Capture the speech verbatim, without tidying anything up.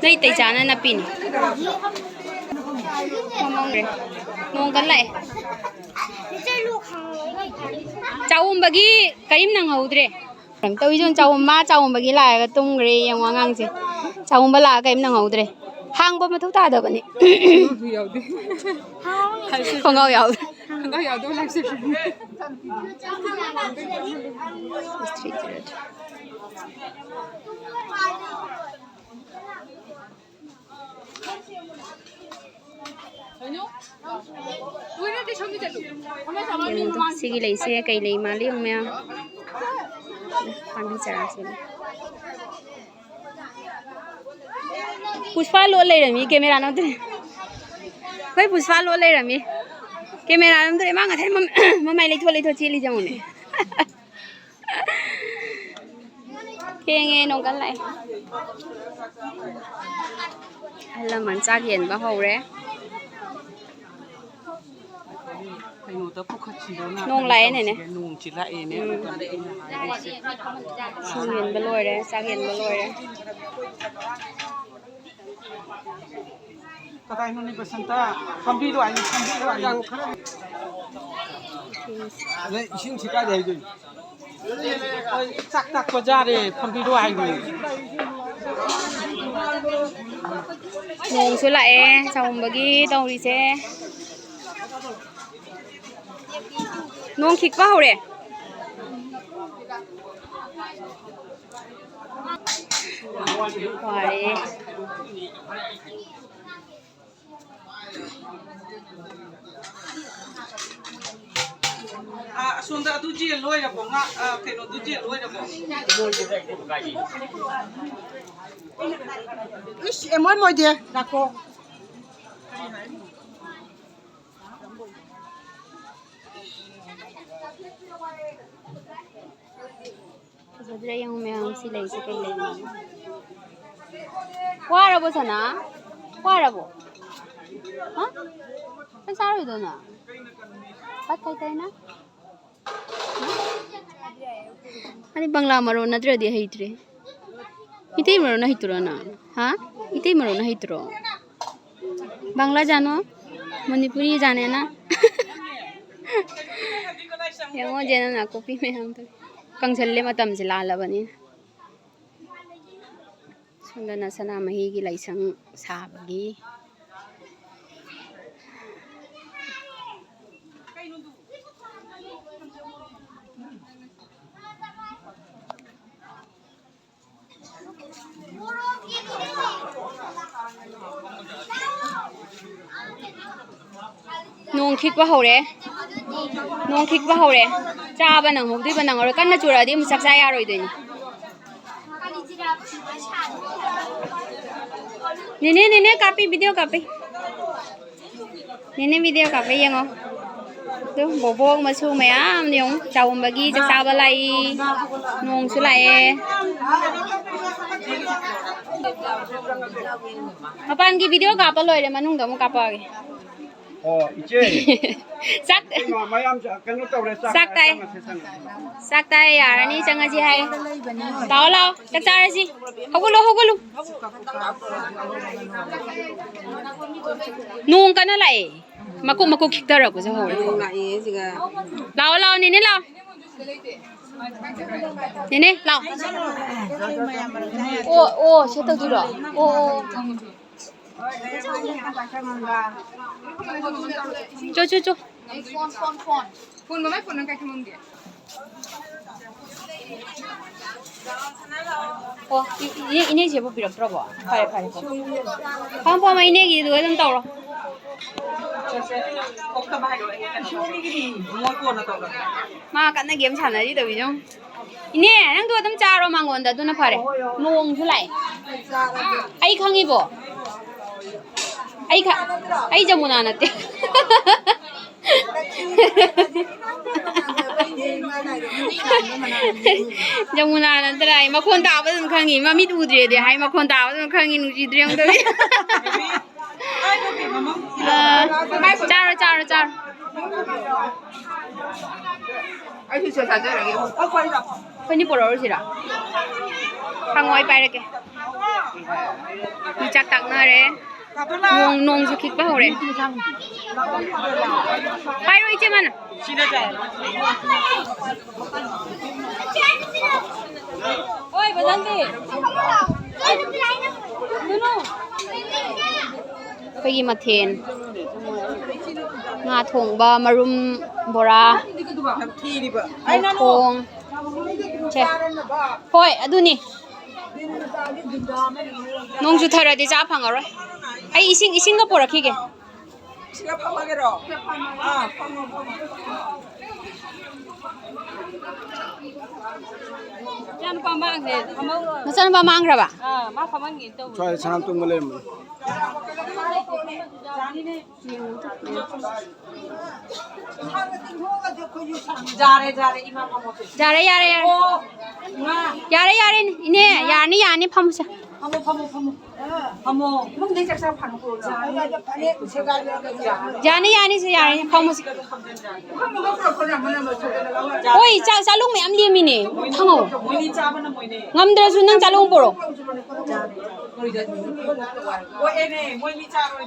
ꯅꯣꯏ ꯇꯩꯆꯥꯅ ꯅꯞꯄꯤꯅꯤ꯫ ꯃꯃꯪꯔꯦ꯫ ꯅꯣꯡ ꯀꯜꯂꯛꯑꯦ꯫ ꯆꯥꯎꯝꯕꯒꯤ ꯀꯔꯤꯝ ꯅꯪꯍꯧꯗ꯭ꯔꯦ꯫ ꯀꯩꯅꯣ ꯇꯧꯏꯁꯦ, ꯆꯥꯎꯝꯕ, ꯆꯥꯎꯝꯕꯒꯤ ꯂꯥꯛꯑꯒ ꯇꯨꯝꯈ꯭ꯔꯦ꯫ ꯌꯦꯡꯉꯣ ꯑꯉꯥꯡꯁꯦ꯫ ꯆꯥꯎꯝꯕ ꯂꯥꯛꯑꯒ ꯀꯔꯤꯝ ꯅꯪꯍꯧꯗ꯭ꯔꯦ꯫ ꯍꯥꯡꯕ ꯃꯊꯧ ꯇꯥꯗꯕꯅꯤ꯫ ꯌꯥꯎꯗꯦ꯫ ꯈꯣꯡꯒ꯭ꯔꯥꯎ ꯌꯥꯎꯗꯦ꯫ ꯈꯣꯡꯒ꯭ꯔꯥꯎ ꯌꯥꯎꯗꯕ ꯂꯥꯛꯆꯕꯅꯤ꯫ ꯌꯦꯡꯉꯨꯗꯣ, ꯁꯤꯒꯤ ꯂꯩꯁꯦ ꯀꯩ ꯂꯩ ꯃꯥꯜꯂꯤ ꯌꯦꯡꯉꯨ ꯃꯌꯥꯝ꯫ ꯄꯥꯝꯕꯤ ꯆꯥꯔꯥꯁꯤꯅ꯫ ꯄꯨꯁꯄꯥ ꯂꯣꯠ ꯂꯩꯔꯝꯃꯤ, ꯀꯦꯃꯦꯔꯥ ꯅꯠꯇꯦ꯫ ꯑꯩꯈꯣꯏ ꯄꯨꯁꯄꯥ ꯂꯣꯠ ꯂꯩꯔꯝꯃꯤ꯫ ꯀꯦꯃꯦꯔꯥ ꯅꯝꯗ꯭ꯔꯦ, ꯃꯥ ꯉꯁꯥꯏ ꯃꯝ-, ꯃꯃꯥꯏ ꯂꯩꯊꯣꯛ ꯂꯩꯊꯣꯛ ꯆꯦꯜꯂꯤ ꯌꯦꯡꯉꯨꯅꯦ꯫ ꯊꯦꯡꯉꯦ, ꯅꯣꯡ ꯀꯟꯅ ꯂꯥꯛꯑꯦ꯫ ꯑꯍꯜ ꯂꯃꯟ ꯆꯥꯛ ꯌꯦꯟꯕ ꯍꯧꯔꯦ꯫ ꯀꯩꯅꯣꯗ ꯄꯨꯈꯠꯁꯤꯔꯣ? ꯅꯣꯡ ꯂꯥꯛꯑꯦꯅꯦꯅꯦ꯫ ꯅꯣꯡꯁꯤ ꯂꯥꯛꯑꯦꯅꯦ꯫ ꯎꯝ꯫ ꯑꯗꯨꯅꯦ ꯑꯩꯅ ꯍꯥꯏꯔꯤꯁꯦ꯫ ꯏꯁꯤꯡ ꯌꯦꯟꯕ ꯂꯣꯏꯔꯦ, ꯆꯥꯛ ꯌꯦꯟꯕ ꯂꯣꯏꯔꯦ꯫ ꯀꯗꯥꯏꯅꯣꯅꯦ ꯕꯁꯟꯇ? ꯐꯝꯕꯤꯔꯣ ꯍꯥꯏꯅꯤ, ꯐꯝꯕꯤꯔꯣ ꯍꯥꯏꯅꯤ꯫ ꯑꯗꯩ ꯏꯁꯤꯡꯁꯤ ꯀꯥꯏꯗ ꯍꯩꯗꯣꯏꯅꯣ? ꯍꯣꯏ, ꯆꯥꯛ ꯇꯥꯛꯄ ꯖꯥꯔꯦ, ꯐꯝꯕꯤꯔꯣ ꯍꯥꯏꯅꯤ꯫ ꯅꯣꯡꯁꯨ ꯂꯥꯛꯑꯦ, ꯆꯥꯎꯝꯕꯒꯤ ꯇꯧꯔꯤꯁꯦ꯫ ꯅꯣꯡ ꯈꯤꯛꯄ ꯍꯧꯔꯦ꯫ ꯋꯥꯔꯦ꯫ ꯑꯥ, ꯑꯁꯣꯝꯗ ꯑꯗꯨ ꯖꯦꯜ ꯂꯣꯏꯔꯕꯣ? ꯉꯥ, ꯑꯥ, ꯀꯩꯅꯣꯗꯨ ꯖꯦꯜ ꯂꯣꯏꯔꯕꯣ? ꯏꯁ, ꯑꯦ, ꯃꯣꯏ ꯃꯣꯏꯗꯤ ꯂꯥꯛꯀꯣ꯫ ꯐꯖꯗ꯭ꯔꯥ ꯌꯦꯡꯉꯨ ꯃꯌꯥꯝ, ꯁꯤ ꯂꯩꯁꯦ ꯀꯩ ꯂꯩꯅꯣ? ꯋꯥꯔꯕꯣ ꯁꯅꯥ? ꯋꯥꯔꯕꯣ? ꯍꯥ? ꯆꯥꯛ ꯆꯥꯔꯣꯏꯗꯣ ꯅꯪ? ꯚꯥꯠ ꯈꯥꯏ ꯇꯥꯏ ꯅꯪ? ꯍꯥ? ꯑꯗꯤ ꯕꯪꯂꯥ ꯃꯔꯣꯟ ꯅꯠꯇ꯭ꯔꯗꯤ ꯍꯩꯇ꯭ꯔꯦ꯫ ꯃꯤꯇꯩ ꯃꯔꯣꯟ ꯍꯩꯇ꯭ꯔꯣ ꯅꯪ? ꯍꯥ? ꯏꯇꯩ ꯃꯔꯣꯟ ꯍꯩꯇ꯭ꯔꯣ? ꯕꯪꯒ꯭ꯂꯥ ꯖꯥꯅꯣ? ꯃꯅꯤꯄꯨꯔꯤ ꯖꯥꯅꯦꯅ? ꯌꯦꯡꯉꯣ ꯖꯦꯅ ꯅꯥꯀꯨꯞꯄꯤ ꯃꯌꯥꯝꯗꯣ꯫ ꯀꯪꯁꯜꯂꯦ ꯃꯇꯝꯁꯦ ꯂꯥꯜꯂꯕꯅꯤꯅ꯫ ꯁꯣꯝꯗꯅ ꯁꯅꯥꯃꯍꯤꯒꯤ ꯂꯥꯏꯁꯪ ꯁꯥꯕꯒꯤ꯫ ꯅꯣꯡ ꯈꯤꯛꯄ ꯍꯧꯔꯦ꯫ ꯅꯣꯡ ꯈꯤꯛꯄ ꯍꯧꯔꯦ꯫ ꯆꯥꯕ ꯅꯪꯍꯧꯗꯣꯏꯕ ꯅꯪꯍꯧꯔꯣꯏ꯫ ꯀꯟꯅ ꯆꯨꯔꯛꯑꯗꯤ ꯑꯃꯨꯛ ꯆꯥꯛ ꯆꯥ ꯌꯥꯔꯣꯏꯗꯣꯏꯅꯤ꯫ ꯅꯦꯅꯦ, ꯅꯦꯅꯦ, ꯀꯥꯞꯄꯤ, video ꯀꯥꯞꯄꯤ꯫ ꯅꯦꯅꯦ video ꯀꯥꯞꯄ ꯌꯦꯡꯉꯣ꯫ ꯑꯗꯨ ꯕꯣꯕꯣꯛ ꯃꯁꯨ ꯃꯌꯥꯝ ꯌꯦꯡꯉꯨ, ꯆꯥꯎꯝꯕꯒꯤ ꯆꯥꯛ ꯆꯥꯕ ꯂꯥꯛꯏ꯫ ꯅꯣꯡꯁꯨ ꯂꯥꯛꯑꯦ꯫ ꯃꯄꯥꯟꯒꯤ video ꯀꯥꯞꯄ ꯂꯣꯏꯔꯦ, ꯃꯅꯨꯡꯗ ꯑꯃꯨꯛ ꯀꯥꯞꯄꯛꯑꯒꯦ꯫ ꯑꯣ, ꯏꯆꯦ꯫ ꯆꯥꯛ ꯏꯃꯥ ꯃꯌꯥꯝ ꯆ-, ꯀꯩꯅꯣ ꯇꯧꯔꯦ, ꯆꯥꯛ ꯆꯥꯛ ꯇꯥꯏ꯫ ꯆꯪꯉꯁꯦ, ꯆꯪꯉꯁꯦ꯫ ꯆꯥꯛ ꯇꯥꯏ, ꯌꯥꯔꯅꯤ, ꯆꯪꯉꯁꯤ ꯍꯥꯏ꯫ ꯂꯥꯛꯑꯣ, ꯂꯥꯛꯑꯣ, ꯆꯥꯛ ꯆꯥꯔꯁꯤ꯫ ꯍꯧꯒꯠꯂꯣ, ꯍꯧꯒꯠꯂꯣ꯫ ꯅꯣꯡ ꯀꯟꯅ ꯂꯥꯛꯑꯦ꯫ ꯃꯀꯨꯞ ꯃꯀꯨꯞ ꯈꯤꯛꯊꯔꯛꯄꯁꯨ ꯍꯧꯔꯦ꯫ ꯅꯣꯡ ꯂꯥꯛꯑꯦ ꯁꯤꯒ꯫ ꯂꯥꯛꯑꯣ, ꯂꯥꯛꯑꯣ, ꯅꯦꯅꯦ, ꯂꯥꯛꯑꯣ꯫ ꯅꯦꯅꯦ, ꯂꯥꯛꯑꯣ꯫ ꯑꯣ, ꯑꯣ, ꯁꯤ ꯇꯧꯗꯣꯏꯔꯣ? ꯑꯣ, ꯑꯣ꯫ ꯆꯣ, ꯆꯣ, ꯆꯣ꯫ ꯑꯣ, ꯏ-, ꯏꯅꯦ, ꯏꯅꯦ ꯆꯦꯕꯨ ꯄꯤꯔꯛꯇ꯭ꯔꯕꯣ? ꯐꯔꯦ, ꯐꯔꯦ, ꯐꯔꯦ꯫ ꯐꯝ, ꯐꯝ, ꯏꯅꯦꯒꯤꯗꯨ ꯑꯗꯨꯝ ꯇꯧꯔꯣ꯫ ꯃꯥ ꯀꯟꯅ game ꯁꯥꯟꯅꯔꯤ ꯇꯧꯔꯤꯁꯦ ꯌꯦꯡꯉꯨ꯫ ꯏꯅꯦ, ꯅꯪꯗꯣ ꯑꯗꯨꯝ ꯆꯥꯔꯣ ꯃꯉꯣꯟꯗ, ꯑꯗꯨꯅ ꯐꯔꯦ꯫ ꯅꯣꯡꯁꯨ ꯂꯥꯛꯑꯦ꯫ ꯑꯩ ꯈꯪꯉꯤꯕꯣ꯫ ꯑꯩ ꯈ-, ꯑꯩ ꯖꯃꯨꯅꯥ ꯅꯠꯇꯦ꯫ ꯖꯃꯨꯅꯥ ꯅꯠꯇ꯭ꯔꯥ? ꯑꯩ ꯃꯈꯣꯟ ꯇꯥꯕ ꯑꯗꯨꯝ ꯈꯪꯉꯤ꯫ ꯃꯃꯤꯠ ꯎꯗ꯭ꯔꯦꯗꯤ ꯍꯥꯏ, ꯃꯈꯣꯟ ꯇꯥꯕ ꯑꯗꯨꯝ ꯈꯪꯉꯤ꯫ ꯅꯨꯡꯁꯤꯗ꯭ꯔꯦ ꯑꯃꯨꯛꯇ꯫ ꯑꯥ, ꯆꯥꯔꯣ, ꯆꯥꯔꯣ, ꯆꯥꯔꯣ꯫ ꯑꯩꯁꯨ ꯁꯤꯗ ꯆꯥꯖꯔꯒꯦ꯫ ꯑꯩꯈꯣꯏꯅꯤ ꯄꯣꯔꯛꯎꯔꯁꯤꯔꯥ? ꯍꯪꯉꯣ, ꯑꯩ ꯄꯥꯏꯔꯛꯀꯦ꯫ ꯃꯤ ꯆꯥꯛ ꯇꯥꯛꯅꯔꯦ꯫ ꯅꯣꯡ, ꯅꯣꯡꯁꯨ ꯈꯤꯛꯄ ꯍꯧꯔꯦ꯫ ꯄꯥꯏꯔꯣ, ꯏꯆꯦ ꯃꯥꯅ꯫ ꯑꯩꯈꯣꯏꯒꯤ ꯃꯊꯦꯜ: ꯉꯥ ꯊꯣꯡꯕ, ꯃꯔꯨꯝ, ꯕꯣꯔꯥ, ꯊꯣꯡ꯫ ꯁꯦ꯫ ꯍꯣꯏ, ꯑꯗꯨꯅꯤ꯫ ꯅꯣꯡ ꯆꯨꯊꯔꯗꯤ ꯆꯥ ꯐꯪꯉꯔꯣꯏ꯫ ꯑꯩ ꯏꯁꯤꯡ, ꯏꯁꯤꯡꯒ ꯄꯨꯔꯛꯈꯤꯒꯦ꯫ ꯁꯤꯒ ꯐꯝꯃꯒꯦꯔꯣ? ꯑꯥ, ꯐꯝꯃꯣ, ꯐꯝꯃꯣ꯫ ꯏꯆꯥꯅꯨꯄꯥ ꯃꯥꯡꯈ꯭ꯔꯦ, ꯐꯝꯍꯧꯔꯣ꯫ ꯅꯆꯥꯅꯨꯄꯥ ꯃꯥꯡꯈ꯭ꯔꯕ? ꯑꯥ, ꯃꯥ ꯐꯝꯍꯟꯒꯦ ꯇꯧꯕꯅꯦ꯫ ꯁ꯭ꯋꯥꯏꯗ ꯁꯅꯥ ꯇꯨꯝꯕ ꯂꯩꯔꯝꯕꯅꯤ꯫ ꯌꯥꯔꯦ, ꯌꯥꯔꯦ, ꯏꯃꯥ, ꯐꯝꯃꯣ꯫ ꯌꯥꯔꯦ, ꯌꯥꯔꯦ, ꯌꯥꯔꯦ꯫ ꯑꯣ, ꯏꯃꯥ꯫ ꯌꯥꯔꯦ, ꯌꯥꯔꯦ, ꯏꯅꯦ, ꯌꯥꯔꯅꯤ, ꯌꯥꯔꯅꯤ, ꯐꯝꯃꯨꯁꯦ꯫ ꯐꯝꯃꯣ, ꯐꯝꯃꯣ, ꯐꯝꯃꯣ꯫ ꯐꯝꯃꯣ꯫ ꯐꯃꯨꯡꯗꯩ ꯆꯥꯛ ꯆꯥ ꯐꯥꯅ ꯄꯨꯔꯛꯑꯣ꯫ ꯌꯥꯅꯤ, ꯌꯥꯅꯤ, ꯁꯦ, ꯌꯥꯔꯦ, ꯐꯝꯃꯨꯁꯦ꯫ ꯍꯣꯏ, ꯆꯥ-, ꯆꯥꯂꯣꯡ ꯃꯌꯥꯝ ꯂꯦꯝꯃꯤꯅꯦ꯫ ꯊꯥꯡꯉꯧ꯫ ꯃꯣꯏꯅꯤ ꯆꯥꯕꯅ ꯃꯣꯏꯅꯦ꯫ ꯉꯝꯗ꯭ꯔꯁꯨ ꯅꯪ ꯆꯥꯂꯣꯡ ꯄꯨꯔꯛꯑꯣ꯫ ꯃꯣꯏ ꯃꯤ ꯆꯥꯔꯣꯏ꯫